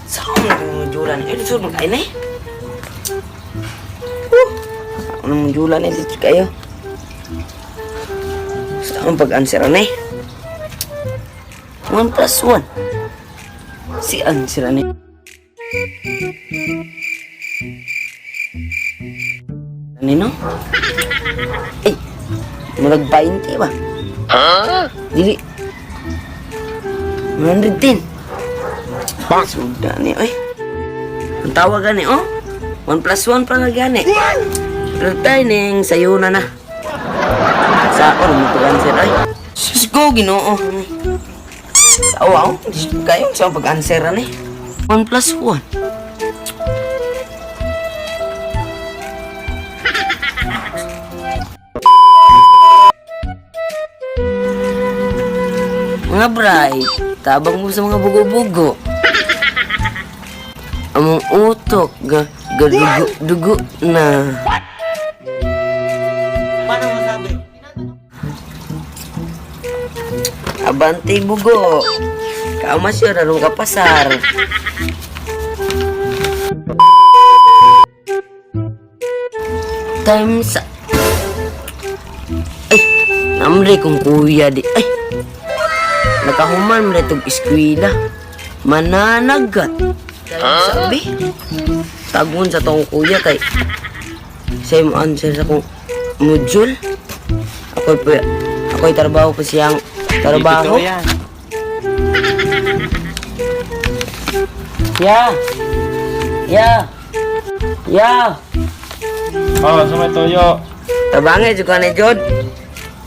Saan na kong modulan? Eh, lisod man kayo na eh. Saan na modulan eh, lisod kayo. Saan pag-answer na eh? 1 plus 1. Si answer na eh. Ano no? Eh, murag 20 ba? Dili. 110. Suda ni, oy. Ang tawag gani, oh. 1 plus 1 pa nga gani. Pero tayo ning sayo na na. Sa ako, mo pag-answer, oy. Sus ko, Ginoo. Tawa, oh. Diyos ko kayo, sa pag-answer, ani. 1 plus 1. Mga bray, tabang mo sa mga bugo-bugo. Among utok, ga, gadugo-dugo na. Paano masabi? Abante bugo. Kaama siya, rarong kapasar. Time sa... Ay, namre kong kuya di... Ay, nakahuman mo na itong eskwela. Mananagat. Sabi, tagon sa tong kuya kay... Sa mo answer sa kong module. Ako'y ako'y trabaho pa siyang trabaho. Dito yan. Ya. Ya. Ya. Oh, sa may toyo. Tabangay jud ka ni Jod.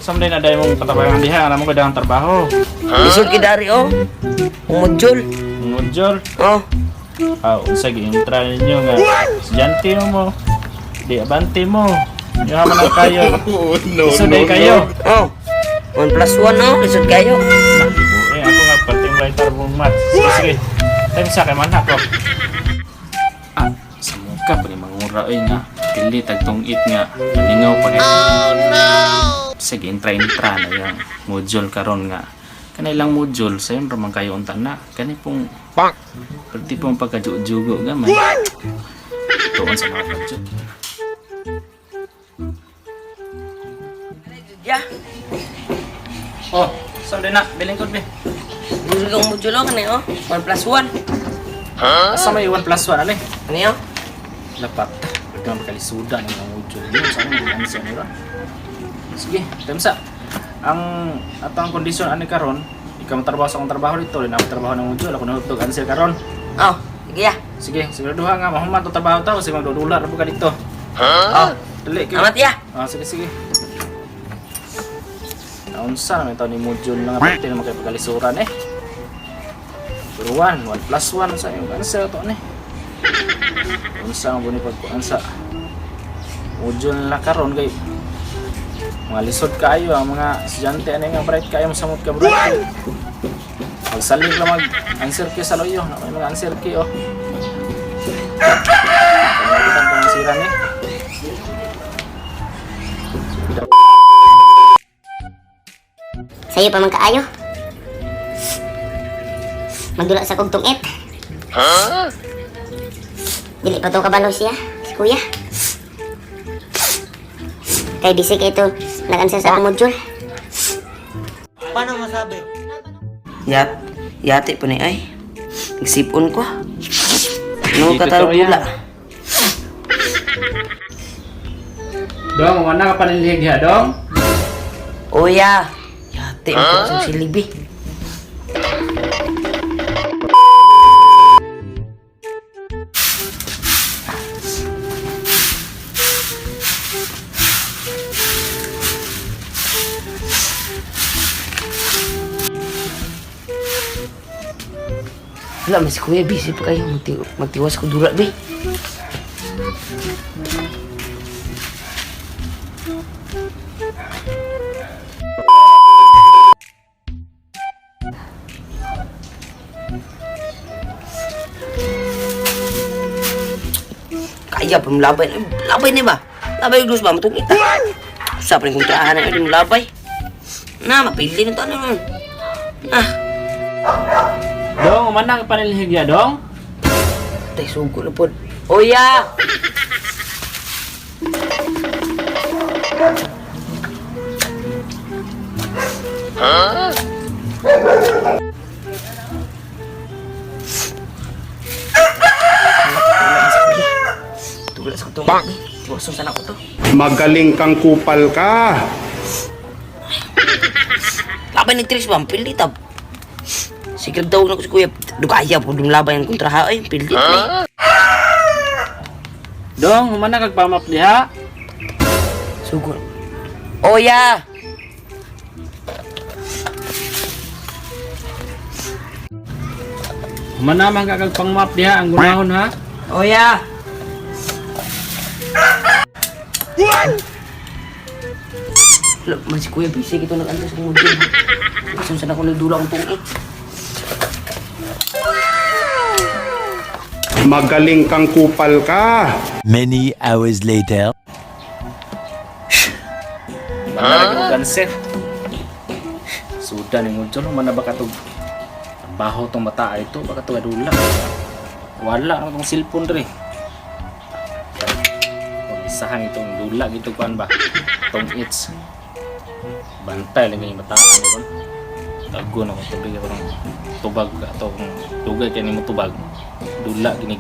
Sa may na dahil mong patabangan diha, alam mo ko dahang trabaho. Lisod kidari oh. Module. Module. Oh. Ah, unsa gi-intra ninyo nga estudyante mo mo. Di abante mo. Nyo man ang kayo. No, Lisod day kayo. Oh. 1 plus 1 oh, lisod kayo. Eh, ako nga pating writer mong math. Sige, sige. Time sa kay man ako. Ah, sa muka pa ni mangura oy nga. Pili tagtong it nga nalingaw pa kayo. Oh no. Sige, intra-intra na yung module karon nga. Kanay lang module sayon ra man kayo unta na. Kani pong Perti pong pagkajugo gamay. Tuon sa mga kadyo. Ya. Oh, sa na, bilingkod be. Lisod kang module oh kani oh. 1 plus 1. Asa may 1 plus 1 ali? Ano yun? Lapat. Pwede man pagkalisuda ng mga module yun. Sana hindi answer nila. Sige, temsa. Ang atong kondisyon ani karon, ikaw matrabaho sa akong trabaho dito, din ako trabaho ng module, ako nahutog answer karon. Oh, sige ya. Sige, siguraduha nga mahuman to trabaho ta kasi magdudula ra po ka dito. Oh, Dali kayo. amat ya. Ah, sige, sige. Naunsa naman ito ni module na nga pwede naman kayo pagkalisuran eh. Number 1, 1 plus 1 sa iyong answer to ni. Unsa ang buni pagkuan sa module na karon kay mga lisod kaayo ang mga estudyante ani nga bright kaayo mosamot ka bright. Magsalig lang mag answer key sa loyo, na may mga answer key oh. Kaya kita sira ni. Sayo pa man kaayo. Magdula sa kog tungit. Dili pa to kabalo siya, si kuya. Kay busy kay ito, nag-answer sa akong module. Paano masabi? Yat, yati pa ni ay. Nagsipon ko. No Dito katarong to yan. pula. Dong, wala ka panilhig ha, dong? Oh ya. Yati mo sa silibi. Wala, mas kuya, busy pa kayo. Magtiwas ko dura, be. Kaya pa labay. Labay ni ba? Labay yung ba? Matungit ta. Usap rin kung traahan na yun, labay. Na, mapili na to ano man. Ah, Dong, man ang panilhig ya, dong? tay sugo na pod. Oya! Tugla sa kutong. Tiwason sana ko to. Magaling kang kupal ka. Laban ng Tris ba? Ang Pili tab. Sige daw na ko si kuya. Dugaya po dong laban ang kontraha. Ay, pili. Huh? Dong, humana kag pamap diha. Sugo. Oya! Humana man ka kag pangmap diha ang gunahon ha. Oya! Look, man si Kuya busy kito nag-antos kong mudyo. Asan saan ako nagdula ang tungit? Magaling kang kupal ka. Many hours later. Mana ka kanser. Suda ni mo humana ba katog baho tong mata ito baka to adula. Wala na tong cellphone dre. Huwag isahan itong dula gito kuan ba. Tong its. Bantay lang yung mata ni ron. Tago na kong tubig ako ng tubag ato kung dugay kay nimo tubag. Dula ginig.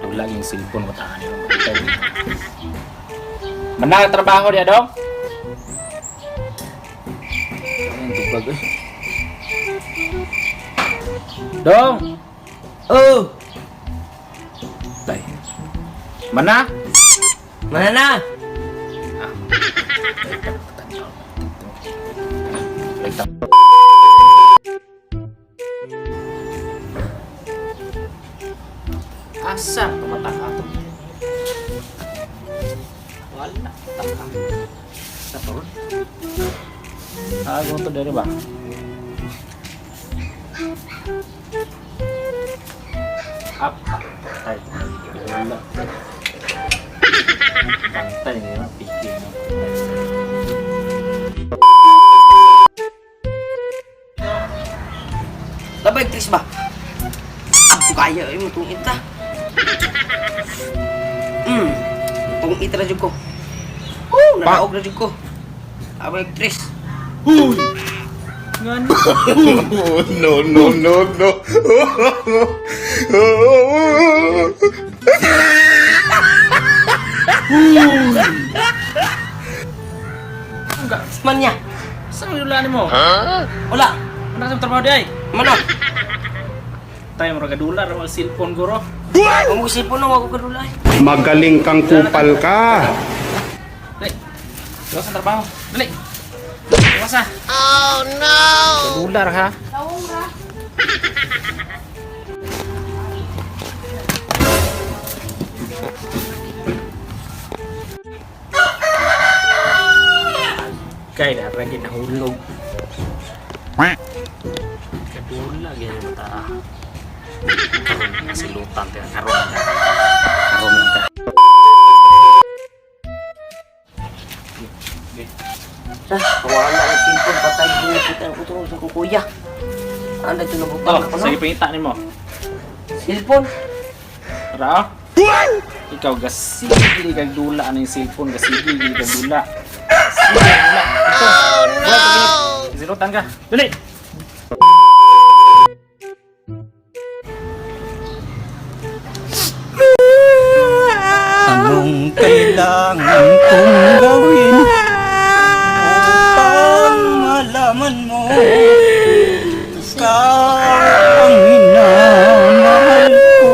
Dula ginig cellphone mata ni ron. Bantay. Manang trabaho diya dong. Ang tubag eh. Dong! Oh! Tay. Mana? Mana na? Asa tumatak ato? Wala taka. Sa to. Ah, to dere ba? Up. Tay. Wala. Pantay nga piki na. Labay, Tris ba? Ah, kaya ay mutungit ta. Tungit ra jud ko. Oh, nanaog ra jud ko. Abay, Tris. No, no, no, no. Man niya. Saan ang dula nimo? Wala. Ano sa trabaho di ay? Mano? Tayo mura gadula ra ang cellphone guro. Ang mo sipon na wag ko kadulay. Magaling kang kupal ka. Dali. Gawas ang trabaho. Dali. Gawas ah. Oh no. Gadula ra ha. Kay na ra ginahulog. Kadula gyud mata. Ah. Karon silutan tayo karon ka. Karon lang ka. Okay. Ah, wala ang sipon patay ko kita ko to sa kuya. Ano ito nabutang Oh, ako no? sige pangita nimo. Cellphone. Ra? Ikaw gasigi kag dula ano yung cellphone gasigi gid kag dula. Sige dula. Ito. Oh no. Silutan ka. Dali. Anong kailangan kong gawin upang malaman mo ikaw ang minamahal ko?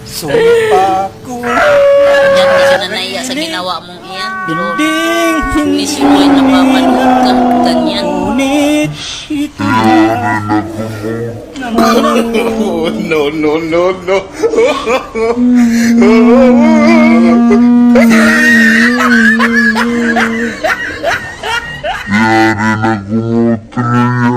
Sumpa ko Yan, di ka na naiya sa ginawa mong iyan. Pero hinding hindi mismo ay napapanood ka ganyan. Ngunit ito na naman. No, no, no, no. Yari na gumutra.